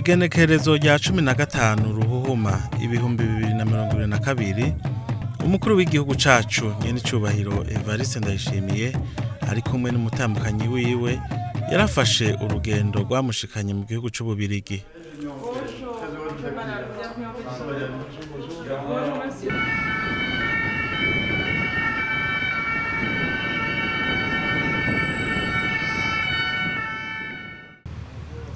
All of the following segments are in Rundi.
Kw'igenekerezo rya 15 Ruhuhuma 2022, umukuru w'igihugu cacu nyenicubahiro Evariste Ndayishimiye ari kumwe n'umutambukanyi wiwe yarafashe urugendo rwamushikanye mu gihugu c'Ububirigi.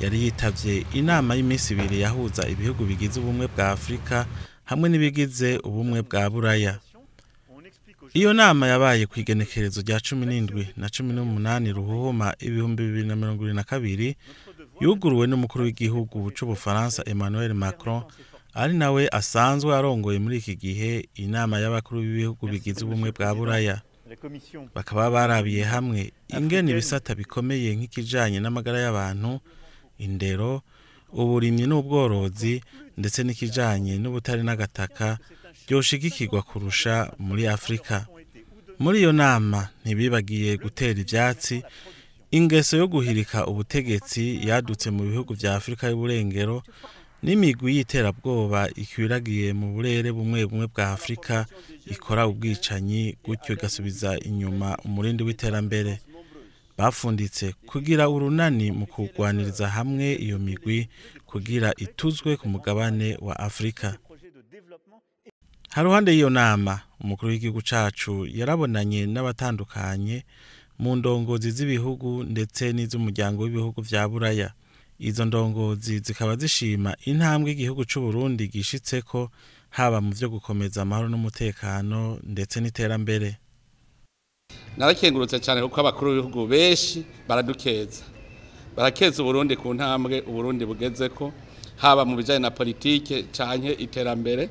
Yari yitavye inama y'imisi ibiri yahuza ibihugu bigize ubumwe bwa Afrika hamwe n'ibigize ubumwe bwa Buraya. Iyo nama yabaye kw'igenekerezo rya 17 na 18 Ruhuhuma 2022, yuguruwe n'umukuru w'igihugu c'Ubufaransa Emmanuel Macron, ari nawe asanzwe arongoye muri iki gihe inama y'abakuru b'ibihugu bigize ubumwe bwa Buraya. Bakaba barabiye hamwe ingene ibisata bikomeye nk'ikijanye n'amagara y'abantu, indero, uburimyi n'ubworozi, ndetse n'ikijanye n'ubutare n'agataka byoshigikirwa kurusha muri Afrika. Muri iyo nama ntibibagiye gutera ivyatsi ingeso yo guhirika ubutegetsi yadutse mu bihugu vya Afrika y'uburengero n'imigwi y'iterabwoba ikwiragiye mu burere bumwe bumwe bwa Afrika ikora ubwicanyi, gutyo igasubiza inyuma umurindi w'iterambere. Bafunditse kugira urunani mu kurwaniriza hamwe iyo migwi kugira ituzwe ku mugabane wa Afrika. Haruhande y'iyo nama, umukuru w'igihugu cacu yarabonanye n'abatandukanye mu ndongozi z'ibihugu ndetse n'iz'umuryango w'ibihugu vya Buraya. Izo ndongozi zikaba zishima intambwe igihugu c'u Burundi gishitseko, haba mu vyo gukomeza amahoro n'umutekano ndetse n'iterambere. Narakengurutse cyane kuko abakuru b'ibihugu benshi baradukeza, barakeza Uburundi ku ntambwe Uburundi bugezeko, haba mu bijanye na politike canke iterambere.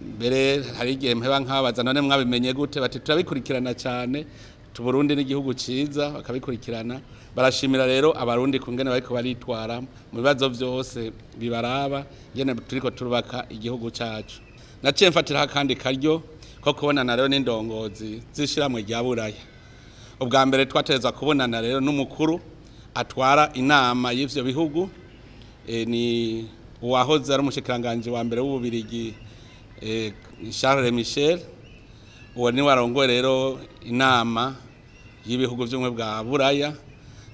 Mbere hari igihe mpeba nkabaza, none mwabimenye gute? Bati turabikurikirana cyane, Burundi n'igihugu ciza, bakabikurikirana. Barashimira rero abarundi kungene bariko baritwara mu bibazo vyose bibaraba, ngene turiko turubaka igihugu cacu. Naciye mfatiraho akandi karyo ko kubonana rero n'indongozi z'ishirahamwe rya Buraya. Ubwa mbere twaterezwa kubonana rero n'umukuru atwara inama y'ivyo bihugu, ni uwahoze ari umushikiranganji wa mbere w'Ububirigi, Charles Michel. Uwo ni warongoye rero inama y'ibihugu vy'ubumwe bwa Buraya.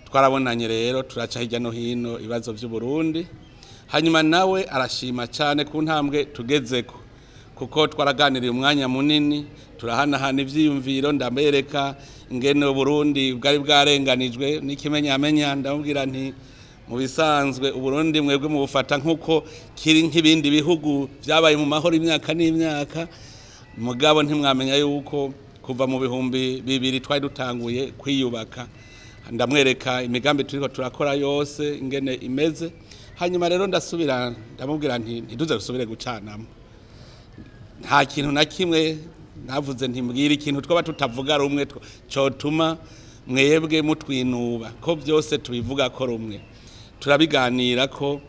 Twarabonanye rero turaca hirya no hino ibibazo vy'u Burundi. Hanyuma nawe arashima cyane ku ntambwe tugezeko, kuko twaraganiriye umwanya munini, turahanahana ivyiyumviro, ndambereka ingene Burundi bwari bwarenganijwe n'ikimenyamenya. Ndamubwira nti mu bisanzwe Uburundi mwebwe mu bufata nkuko kiri nk'ibindi bihugu vyabaye mu mahoro imyaka n'imyaka, mugabo ntimwamenya yuko kuva mu 2000 twari dutanguye kwiyubaka. Ndamwereka imigambi turiko turakora yose ingene imeze. Hanyuma rero ndasubira ndamubwira nti ntiduze gusubire gucanamo, nta kintu na kimwe navuze, ntimbwira ikintu twaba tutavuga rumwe cotuma mwebwe mutwinuba, ko byose tubivuga ko rumwe. Turabiganira ko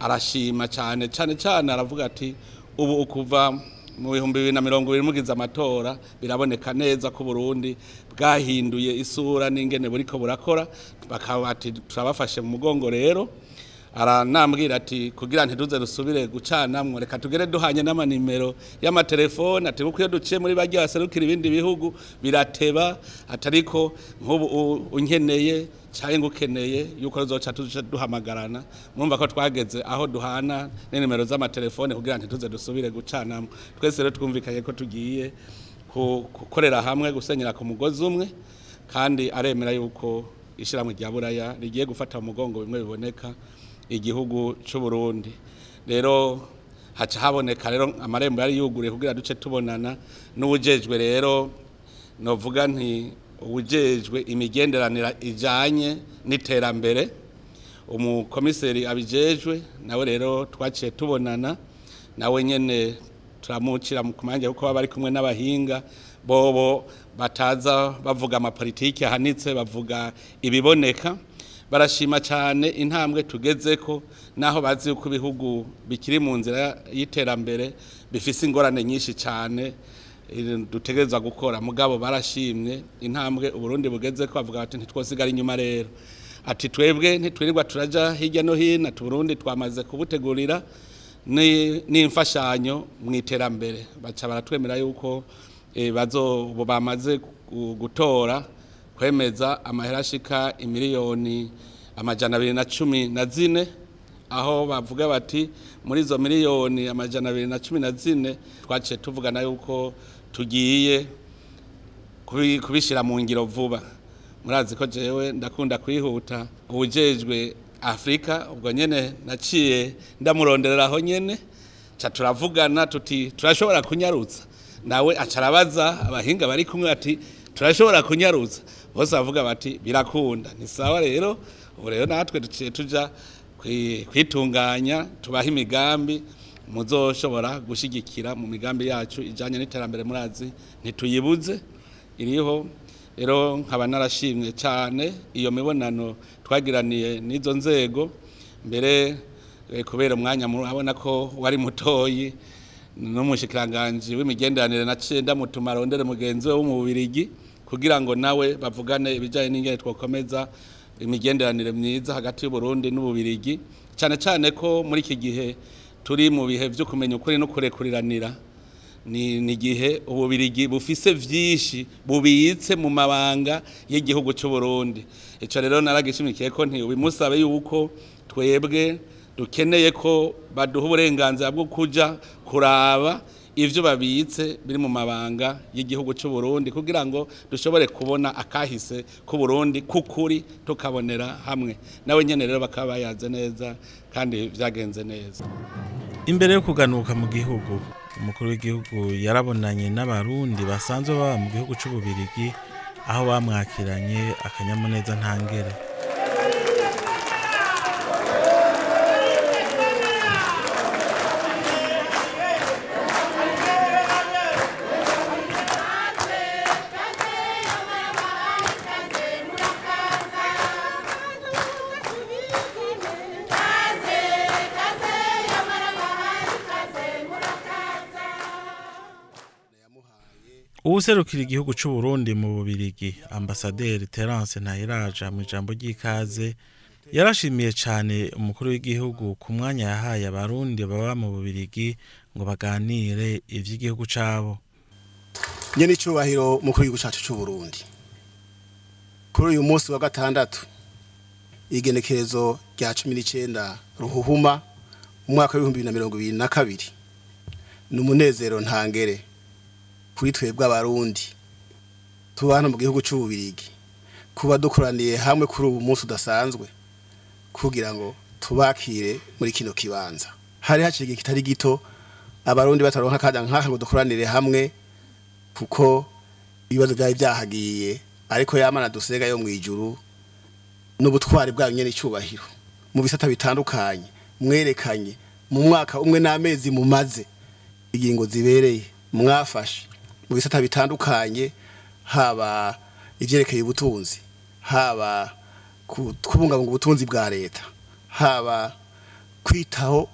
arashima cyane cyane cyane, aravuga ati ubu ukuva mu 2020 mugize amatora biraboneka neza ko Burundi bwahinduye isura n'ingene buriko burakora. Bakaba ati turabafashe mu mugongo. Rero aranambwira ati kugira ntiduze rusubire gucanamwo, reka tugere duhanye n'amanimero y'amatelefone, ati kuko iyo duciye muri barya baserukira ibindi bihugu birateba, atariko nk'ubu unkeneye canke ngukeneye yuko ruzoca tuzoca duhamagarana. Murumva ko twageze aho duhana n'inimero z'amatelefone kugira ntituze dusubire gucanamwo. Twese rero twumvikanye ko tugiye gukorera hamwe, gusenyera ku mugozi umwe, kandi aremera yuko ishirahamwe rya Buraya rigiye gufata mu mugongo bimwe biboneka igihugu c'u Burundi. Rero haca haboneka rero amarembo yari yuguriye kugira duce tubonana n'uwujejwe, rero novuga nti uwujejwe imigenderanira ijanye n'iterambere, umukomiseri abijejwe, nawe rero twaciye tubonana nawe nyene turamucira mu kumanje, kuko bari kumwe n'abahinga bobo bataza bavuga amapolitiki ahanitse, bavuga ibiboneka. Barashima cyane intambwe tugezeko, naho bazi yuko ibihugu bikiri mu nzira y'iterambere bifise ingorane nyinshi cyane dutegerezwa gukora. Mugabo barashimye intambwe Uburundi bugezeko, bavuga bati ntitwosigara inyuma. Rero Ati twebwe ntitwirirwa turaja hirya no hino, ati Burundi twamaze kubutegurira n'imfashanyo mu iterambere. Baca baratwemera yuko bazo bamaze gutora kwemeza amahera ashika imiliyoni 214, aho bavuga bati muri izo miliyoni 214 twaciye tuvugana yuko tugiye kubishira mu ngiro vuba. Murazi ko jewe ndakunda kwihuta, ubujejwe Afrika ubwo nyene naciye ndamuronderera aho nyene, ca turavugana tuti turashobora kunyarutsa, nawe acarabaza abahinga bari kumwe ati turashobora kunyarutsa, bose bavuga bati birakunda. Ni sawa rero, ubu rero natwe duciye tuja kwitunganya, tubaha imigambi muzoshobora gushigikira mu migambi yacu ijanye n'iterambere. Murazi ntituyibuze iriho. Rero nkaba narashimye cyane iyo mibonano twagiraniye n'izo nzego mbere, kubera umwanya murabona ko wari mutoyi, n'umushikiranganje w'imigenderanire naciye ndamutuma arondere mugenzi we wo mu Bubirigi kugira ngo nawe bavugane ibijanye n'ingene twokomeza imigenderanire myiza hagati y'u Burundi n'Ububirigi, cyane cyane ko muri iki gihe turi mu bihe byo kumenya ukuri no kurekuriranira. Ni gihe Ububirigi bufise vyinshi bubitse mu mabanga y'igihugu cy'u Burundi. Ico rero naragishimikiye ko nti ubimusabe yuko twebwe dukeneye ko baduha uburenganzira bwo kuja kuraba ivyo babitse biri mu mabanga y'igihugu cy'u Burundi, kugira ngo dushobore kubona akahise ku Burundi kukuri tukabonera hamwe. Nawe nyene rero bakaba bayaze neza kandi vyagenze neza. Imbere yo kuganuka mu gihugu, umukuru w'igihugu yarabonanye n'abarundi basanzwe baba mu gihugu c'Ububirigi, aho bamwakiranye akanyamuneza ntangere. Uwuserukira igihugu c'u Burundi mu Bubirigi, Ambasaderi Terence Ntahiraja, mu ijambo ry'ikaze yarashimiye cane umukuru w'igihugu ku mwanya yahaye abarundi baba mu Bubirigi ngo baganire ivy'igihugu cabo. Nyene icubahiro mukuru w'igihugu cacu c'u Burundi, kuri uyu munsi wa gatandatu igenekerezo rya 19 Ruhuhuma umwaka wa 2022, ni umunezero ntangere kuri twebwe abarundi tubana mu gihugu c'Ububirigi kuba dukoraniye hamwe kuri ubu munsi udasanzwe kugira ngo tubakire muri kino kibanza. Hari haciye igihe kitari gito abarundi bataronka akanya nk'aka ngo dukoranire hamwe, kuko ibibazo byari byahagiye, ariko yamana dusega yo mwijuru n'ubutwari bwayo nyene icubahiro mu bisata bitandukanye mwerekanye mu mwaka umwe n'amezi mumaze, ingingo zibereye mwafashe mu bisata bitandukanye, haba ivyerekeye ubutunzi, haba kubungabunga ubutunzi bwa leta, haba kwitaho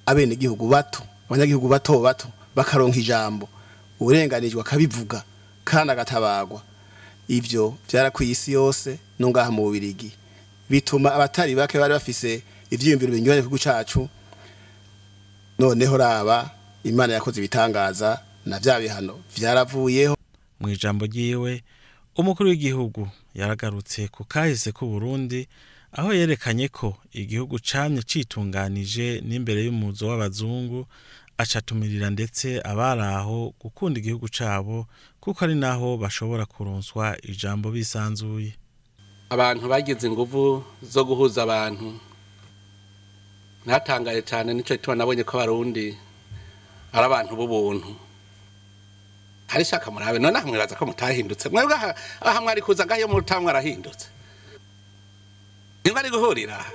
abenegihugu bato, abanyagihugu bato bato bakaronka ijambo, uburenganijwe akabivuga kandi agatabagwa. Ivyo vyarakwiye isi yose no ngaha mu Bubirigi, bituma abatari bake bari bafise ivyiyumviro binyuranye ku gihugu cacu. Noneho raba Imana yakoze ibitangaza na vya bihano vyaravuyeho. Mu ijambo ryiwe umukuru w'igihugu yaragarutse ku kahise k'u Burundi, aho yerekanye ko igihugu camye citunganije n'imbere y'umuzo w'abazungu, acatumirira ndetse abaraho gukunda igihugu cabo kuko ari naho bashobora kuronswa ijambo bisanzuye. Abantu bagize inguvu zo guhuza abantu, natangaye cyane, nico gituma nabonye ko abarundi ari abantu b'ubuntu. Hari shaka murabe none mwibaza ko mutahindutse mwebwe aha mwari kuza ngaho mutamwe arahindutse, nimba guhurira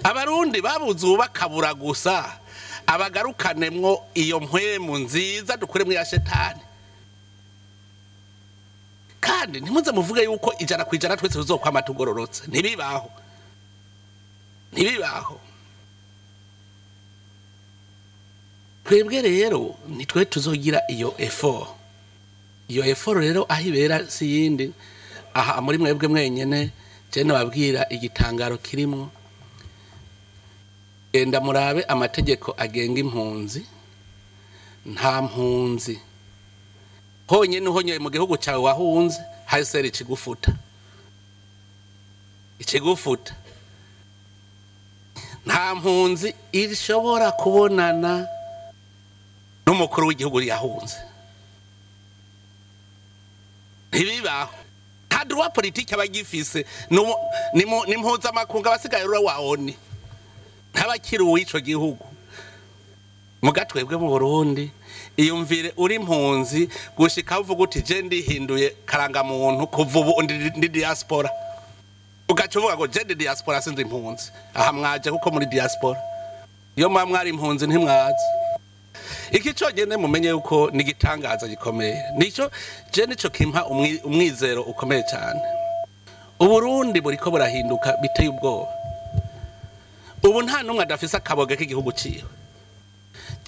abarundi babuze bakabura gusa abagarukanemwo iyo mpwemu nziza dukuremwo ya shetani. Kandi ntimuze muvuge yuko 100% twese tuzokwama tugororotse, ntibibaho, ntibibaho. Twebwe rero nitwe tuzogira iyo effort, iyo effort rero aho ibera si yindi, aha muri mwebwe mwenyene Je nababwira igitangaro kirimo. Genda murabe amategeko agenga impunzi. Nta mpunzi honyine uhonyoye mu gihugu cyawe wahunze, haseri ikigufuta ikigufuta. Nta mpunzi ishobora kubonana n'umukuru w'igihugu yahunze, ntibibaho. Nta droit politique abagifise, ni mpuzamakungu abasigaye rura wa ONU, ntabakiri uw'ico gihugu. Mugatwebwe mu Burundi iyumvire uri impunzi gushika uvuga uti je ndihinduye karanga muntu kuva ubu ndi diaspora, ugaca uvuga ngo je ndi diaspora sinzi impunzi. Aha mwaje kuko muri diaspora, iyo mwa mwari impunzi ntimwaza. Iki cogene mumenye yuko ni igitangaza gikomeye, nico je nico kimpa umwizero ukomeye cyane. Uburundi buriko burahinduka biteye ubwoba. Ubu nta numwe adafise akaboga k'igihugu ciwe.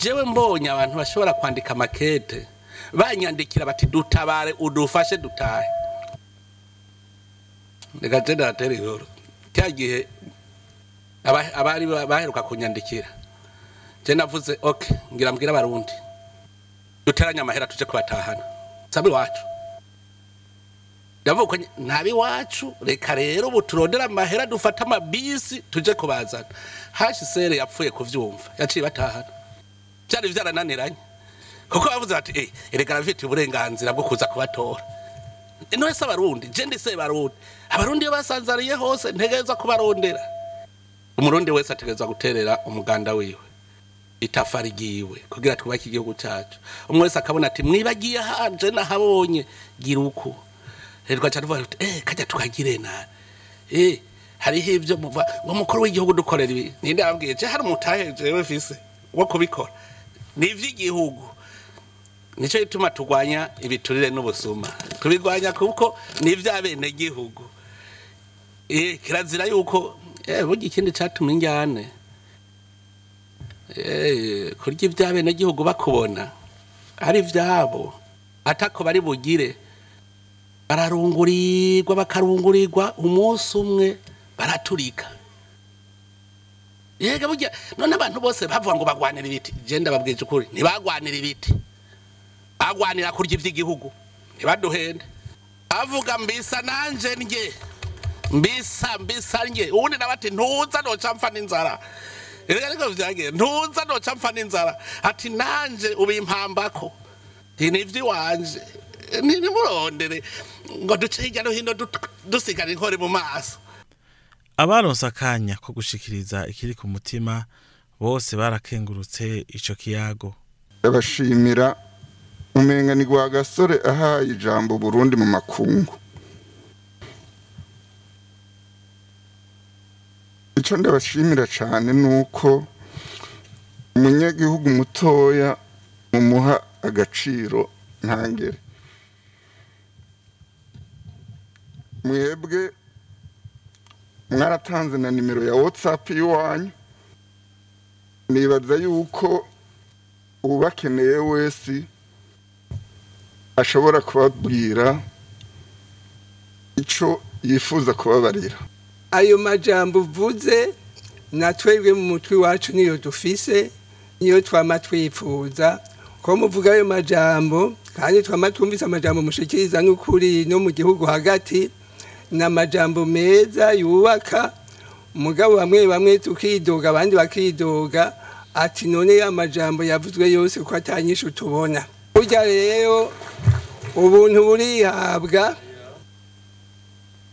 Jewe mbonye abantu bashobora kwandika makete banyandikira bati dutabare udufashe dutahe. Reka je ndatere inkuru. Cya gihe abari baheruka kunyandikira, je navuze okay, ngira mbwira abarundi duteranye amahera tuje kubatahana, sabe iwacu. Ndavuga ko ntabi iwacu, reka rero ubu turondera amahera dufata amabisi tuje kubazana. HCR yapfuye kuvyumva, yaciye batahana. Byari vyarananiranye kuko bavuze bati erega arafite uburenganzira bwo kuza kubatora. None se abarundi, je ndi se barundi, abarundi iyo basanzariye hose ntegerezwa kubarondera. Umurundi wese ategerezwa guterera umuganda wiwe, itafari ryiwe kugira twubake igihugu cyacu. Umwe wese akabona ati mwibagiye hanje nahabonye, gira uko. Rero twaca tuvuga tuti kajya tukagire na hariho ivyo muva ngo mukuru w'igihugu dukorera ibi. Ninde ababwiye je hari umutahe jewe fise wo kubikora, ni ivy'igihugu. Nico gituma turwanya ibiturire n'ubusuma, tubirwanya kuko ni ivy'abenegihugu. Kirazira yuko burya ikindi catuma injyane kurya ivy'abenegihugu bakubona ari ivyabo atako bari bugire, bararungurirwa bakarungurirwa umunsi umwe baraturika. Yega burya none abantu bose bavuga ngo bagwanira ibiti, je ndababwije ukuri ntibagwanira ibiti, bagwanira kurya ivy'igihugu. Ntibaduhende. Avuga mbisa nanje ndye, mbisa mbisa ndye, ubundi nabati ntuza noca mpfa n'inzara. Erega ariko vyagiye, ntuza noca mpfa n'inzara, ati nanje ubimpambako ni ivy'iwanje, ntimurondere ngo duce hirya no hino dusigara inkore mu maso. Abaronse akanya ko gushikiriza ikiri ku mutima bose barakengurutse ico kiyago. Ndabashimira umenga ni gwa gasore ahaye ijambo Burundi mu makungu. Ico ndabashimira cane nuko umunyagihugu mutoya mumuha agaciro ntangere. Mwebwe mwaratanze na nimero ya WhatsApp yiwanyu, nibaza yuko ubakeneye wese ashobora kubabwira ico yifuza kubabarira. Ayo majambo uvuze na twebwe mu mutwe wacu niyo dufise, niyo twama twifuza ko muvuga ayo majambo, kandi twama twumvise amajambo mushikiriza n'ukuri no mu gihugu hagati, na majambo meza yubaka. Mugabo bamwe bamwe tukidoga abandi bakidoga ati none ya majambo yavuzwe yose ko atanyishu tubona. Burya rero ubuntu burihabwa.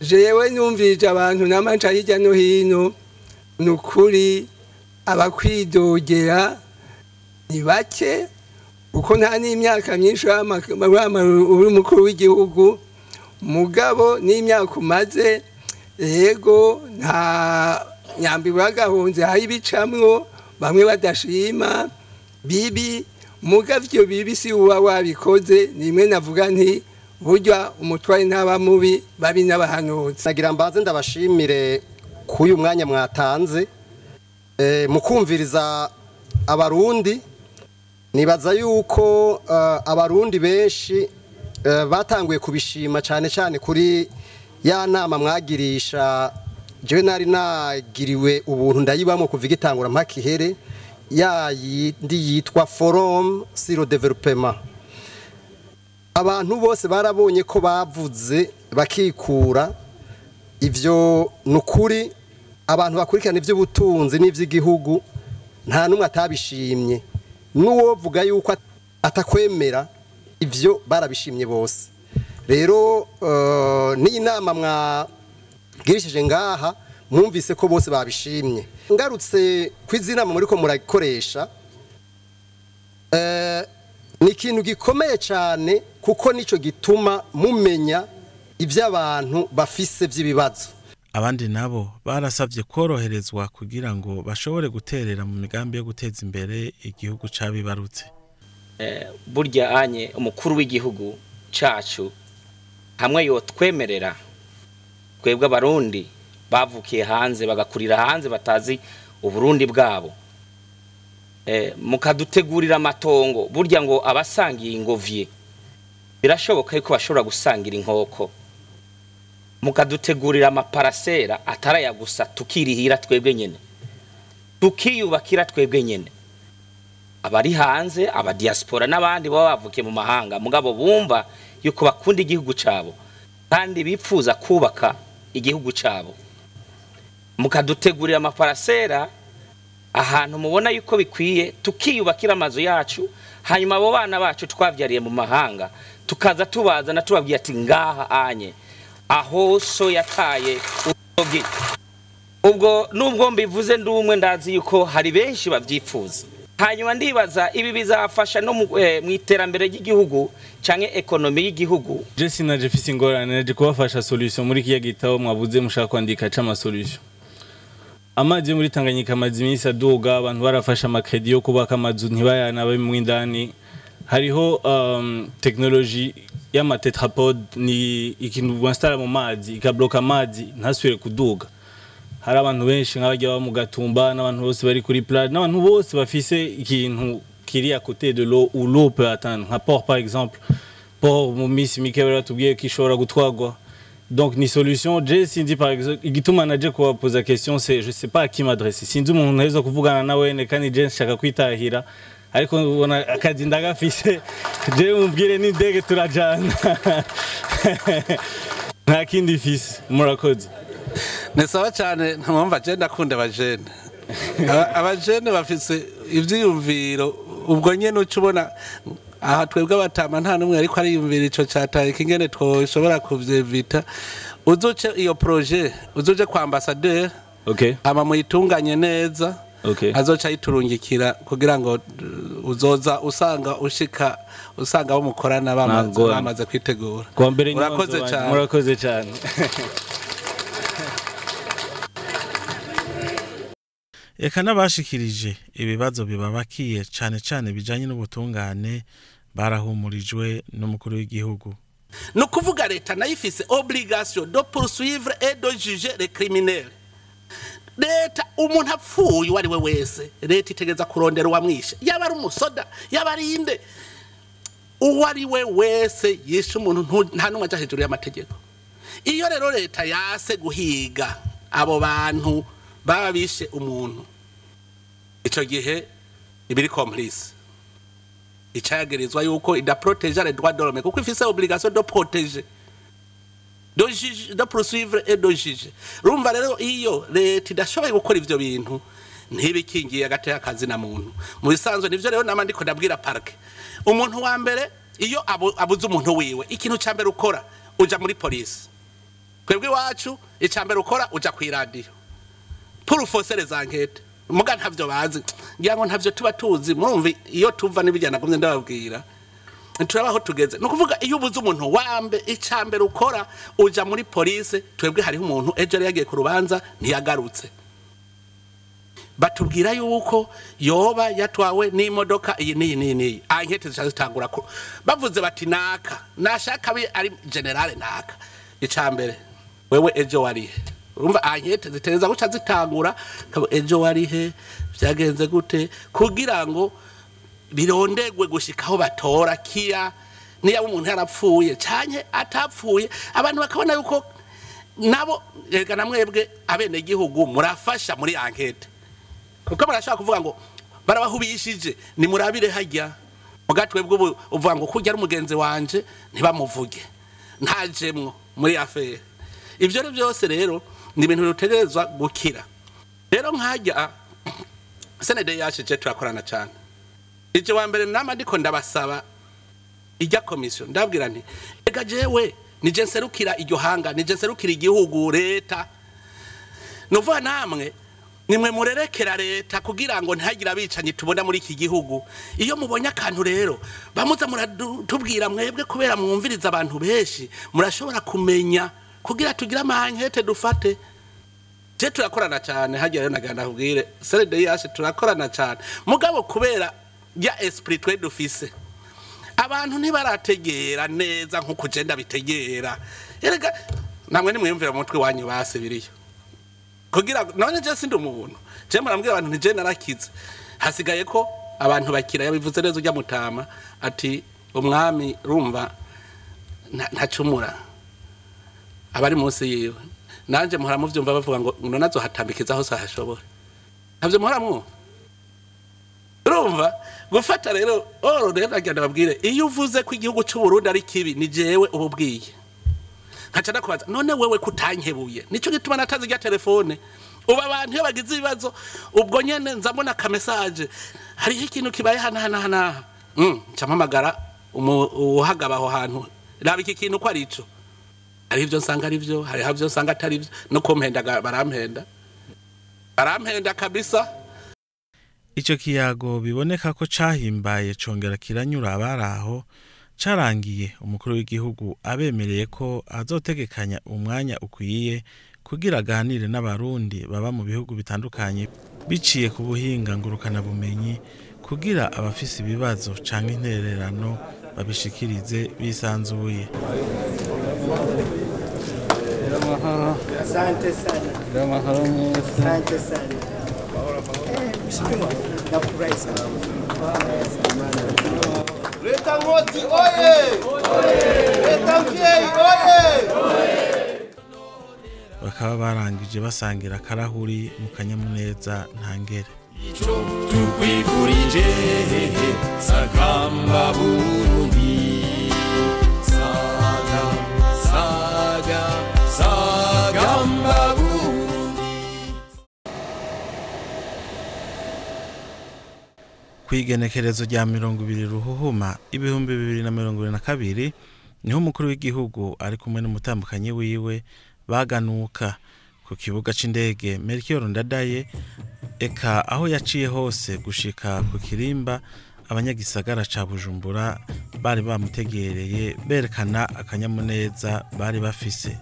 Jewe numvije abantu namanca hirya no hino, nukuri abakwidogera ni bake, kuko nta n'imyaka myinshi uri umukuru w'igihugu, mugabo n'imyaka umaze yego nta nyambi bagahunze aho ibicamwo bamwe badashima bibi, mugabo ivyo bibi si uba wabikoze. Nimwe navuga nti burya umutware ntaba mubi, babi n'abahanuzi. Nagira mbanze ndabashimire kuyu mwanya mwatanze mukumviriza abarundi. Nibaza yuko abarundi benshi batanguye kubishima cyane cyane kuri Ya nama mwagirisha jewe nari nagiriwe ubuntu ndayibamo kuva igitangura mpaka ihere, ya yindi yitwa Forum sur le Développement. Abantu bose barabonye ko bavuze bakikura ivyo nukuri. Abantu bakurikirana ivy'ubutunzi n'ivy'igihugu nta numwe atabishimye, n'uwovuga yuko atakwemera ivyo barabishimye bose. Rero n'iyi nama mwagirishije ngaha mwumvise ko bose babishimye. Ngarutse kw'izi nama muriko murakoresha, ni ikintu gikomeye cyane kuko nico gituma mumenya ivy'abantu bafise vy'ibibazo. Abandi nabo barasavye koroherezwa kugira ngo bashobore guterera mu migambi yo guteza imbere igihugu cabibarutse. Burya anye umukuru w'igihugu cacu hamwe yotwemerera twebwe abarundi bavukiye hanze bagakurira hanze batazi uburundi bwabo, mukadutegurira amatongo, burya ngo abasangiye ingovye birashoboka yuko bashobora gusangira inkoko, mukadutegurira amaparasera ataraya gusa tukirihira twebwe nyene, tukiyubakira twebwe nyene. Abari hanze aba diaspora n'abandi baba bavukiye mu mahanga mugabo bumva yuko bakunda igihugu cabo kandi bipfuza kubaka igihugu cabo, mukadutegurira amaparasera ahantu mubona yuko bikwiye tukiyubakira amazu yacu, hanyuma abo bana bacu twavyariye mu mahanga tukaza tubazana tubabwiye ati ngaha anye aho so yataye urugi. Ubwo nubwo mbivuze ndumwe ndazi yuko hari benshi bavyipfuza. Hanyuma ndibaza ibi bizafasha no mu iterambere ry'igihugu canke ekonomi y'igihugu. Je sinaje fise ingorane, naje kubafasha solution muri kiya gitabo mwavuze mushaka kwandika c'ama solution. Amazi yo muri Tanganyika amazi iminsi aduga, abantu barafashe amakredi yo kubaka amazu ntibayana bimwe indani. Hariho technologie y'ama tetrapod, ni ikintu winstalla mu mazi ikabloka amazi ntasubire kuduga. Hari abantu benshi nk'abajya baba mu Gatumba n'abantu bose bari kuri plage n'abantu bose bafise ikintu kiri à côté de l'eau où l'eau peut atteindre. Nka port par exemple, port mu minsi mike baratubwiye ko ishobora gutwarwa. Donc ni solution. Je sinzi par exemple igituma naje kubapoza question, c'est je sais pas à qui m'adresser, sinzi umuntu ntaheza kuvugana nawe ne kandi je nshaka kwitahira ariko ubona akazi ndagafise, je mumbwire n'indege turajana nta kindi fise. Murakoze. Ni sawa cyane. Ntumva je ndakunda abajene. Abajene bafise ivyiyumviro ubwo nyene uca ubona aha twebwe abatama nta n'umwe ariko ariyumvira ico cataye kingene twoshobora kuvyevita. Uzoce iyo projet uzoje kwa ambassadeur, hama muyitunganye neza, azoca ayiturungikira kugira ngo uzoza usanga ushika usanga abo mukorana bamaze Ntabwo. bamaze kwitegura. Kuwa mbere. Urakoze cyane. Murakoze cyane. Eka n'abashikirije ibibazo bibabakiye cane cane bijanye n'ubutungane barahumurijwe n'umukuru w'igihugu. Ni ukuvuga leta nayo ifise obligation de poursuivre et de juger les criminels. Leta umuntu apfuye uwo ari we wese, leta itegeza kurondera uwamwishe, yaba ari umusoda, yaba ari inde, uwo ari we wese yishe umuntu nta n'umwe aja hejuru y'amategeko. Iyo rero leta yase guhiga abo bantu baba bishe umuntu, ico gihe ibiri complice icayagirizwa yuko idaproteja les droits de l'homme, kuko ifise obligation de protéger, de juge, de poursuivre et de juger. Urumva rero iyo leta idashoboye gukora ivyo bintu ntibikingiye agateka kazina muntu mu bisanzwe. Nivyo rero nama ndiko ndabwira parquet, umuntu wa mbere iyo abuze umuntu wiwe, ikintu ca mbere ukora uja muri polisi. Twebwe iwacu ica mbere ukora uja kw'iradiyo pour fausser les enquêtes. Muga ntavyo bazi, ngira ngo ntavyo tuba tuzi. Murumva iyo tuva n'ibijyana nagumye ndababwira, turabaho tugeze. Ni ukuvuga iyo ubuze umuntu wambe ica mbere ukora uja muri polisi. Twebwe hariho umuntu ejo yari yagiye ku rubanza ntiyagarutse, batubwira yuko yoba yatwawe n'imodoka iyi n'iyi n'iyi n'iyi. Enquête zica zitangura ko bavuze bati naka nashaka abe ari général naka, ica mbere wewe ejo warihe? Urumva enquête zitereza guca zitangura, ejo warihe, byagenze gute, kugira ngo birondegwe gushika aho batora kiya niba umuntu yarapfuye canke atapfuye, abantu bakabona yuko Nabo rega namwebwe abene gihugu murafasha muri enquête, kuko murashaka kuvuga ngo barabahubishije ni murabire hajya mugatwebwe uvuga ngo kujya ari umugenzi wanje ntibamuvuge ntajemwo muri affaire. Ivyo rero byose rero ni ibintu rutegerezwa gukira. Rero nkajya senede yashije turakorana cyane. Ije wa mbere nama ndiko ndabasaba ijya commission, ndabwira nti ega jewe nije nserukira iryo hanga, nije nserukira igihugu leta, nuvuga namwe nimwe murerekera leta kugira ngo ntihagira abicanyi tubona muri iki gihugu. Iyo mubonye akantu rero bamuza muratubwira mwebwe, kubera mwumviriza abantu benshi murashobora kumenya kugira tugira amankete dufate. Je turakorana cyane hajya rero naganda kubwire serede yashe turakorana cyane, mugabo kubera ya esprit twe dufise abantu ntibarategera neza nkuko je ndabitegera. Erega namwe nimwiyumvira mu mutwe wanyu basibiriyo kugira none je sindi umuntu, je murambwira abantu nti je narakize, hasigaye ko abantu bakira. Yabivuze neza ujya mutama ati umwami rumva ntacumura abari munsi yiwe. Nanje muhora muvyumva bavuga ngo none azohatambikiza hose ahashobora, ntavyo muhora mwumva. Urumva gufata rero oro rero agenda babwire iyo uvuze ko igihugu cy'u Burundi ari kibi ni jewe ububwiye, nkaca ndakubaza none wewe kutankebuye? Nico gituma natazi rya telefone. Ubu abantu iyo bagize ibibazo ubwo nyene nza mbona ka message hariho ikintu kibaye hana hana hana, nca mpamagara uhagaba aho hantu, raba iki kintu ko ari ico. Hari ivyo nsanga ari vyo, hari ivyo nsanga atari vyo, no kumpenda barampenda kabisa. Ico kiyago biboneka ko cahimbaye congera kiranyura abaraho, carangiye umukuru w'igihugu abemereye ko azotegekanya umwanya ukwiye kugira aganire n'abarundi baba mu bihugu bitandukanye biciye ku buhinga ngurukana bumenyi, kugira abafise ibibazo canke intererano babishikirize bisanzuye. Asante sana. Asante sana. Nafurahi sana. Leta Ngozi oye! Leta Mvyeyi oye! Bakaba barangije basangira akarahuri mu kanyamuneza ntangere. Ico tukwifurije sagamba Burundi, saga saga sagamba Burundi. Kwigenekerezo rya 20 ruhuhuma 2022 niho umukuru w'igihugu ari kumwe n'umutambukanyi wiwe baganuka ku kibuga c'indege Melchior Ndadaye, eka aho yaciye hose gushika ku kirimba abanyagisagara ca Bujumbura bari bamutegereye berekana akanyamuneza bari bafise.